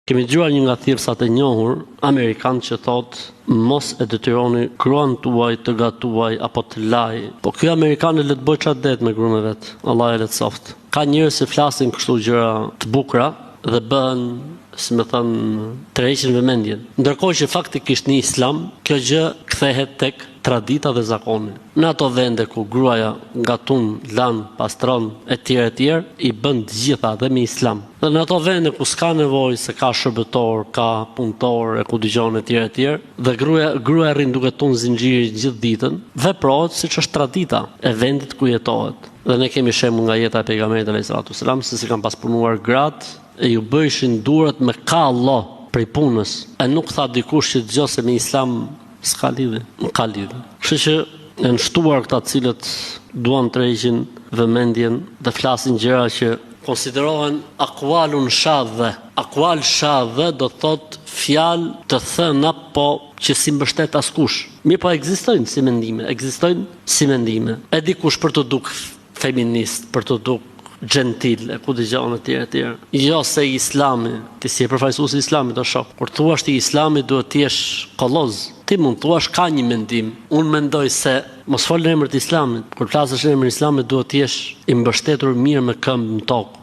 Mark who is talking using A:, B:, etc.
A: Kemi dëgjuar një nga thirrësat e njohur amerikan që thotë mos e detyroni gruan tuaj të gatuajë apo të lajë. Po ky amerikani le të bëjë ça det me gruan e vet. Allahu e lehtësoftë. Ka njerëz që flasin kështu gjëra të bukura dhe bëhen, si me thënë, tërheqin vëmendjen. Ndërkohë që faktikisht në Islam kjo gjë kthehet tek tradita dhe zakoni. Në ato vende ku gruaja gatun, lan, pastron etj etj, i bën të gjitha dhe me Islam. Dhe në ato vende ku s'ka nevojë se ka shërbëtor, ka punëtor e ku dëgjon etj etj, dhe gruaja gruaja rrin duke tund zinxhirin gjithë ditën, veprohet siç është tradita e vendit ku jetohet. Dhe ne kemi shembull nga jeta e Pejgamberit alejhi salatu selam se si kanë pas punuar gratë e ju bëjshin duart me kallo prej punës e nuk tha dikush që dëgjo se me Islam S'ka lidhje, nuk ka lidhje. Kështu që janë shtuar këta të cilët duan të tërheqin vëmendjen dhe flasin gjëra që konsiderohen akualun shadhe. Akual shadhe do të thotë fjalë të thëna po që s'i mbështet askush. Mirëpo ekzistojnë si mendime, ekzistojnë si mendime. E dikush për t'u duk feminist, për t'u duk xhentil e ku dëgjon etj etj. Jo se Islami, ti s'je përfaqësues i Islamit o shok. Kur thuash ti Islami duhet të jesh kolloz. Ti mund të thuash ka një mendim. Unë mendoj se mos fol në emër të Islamit. Kur flasësh në emër të Islamit duhet të jesh i mbështetur mirë me këmbë në tokë.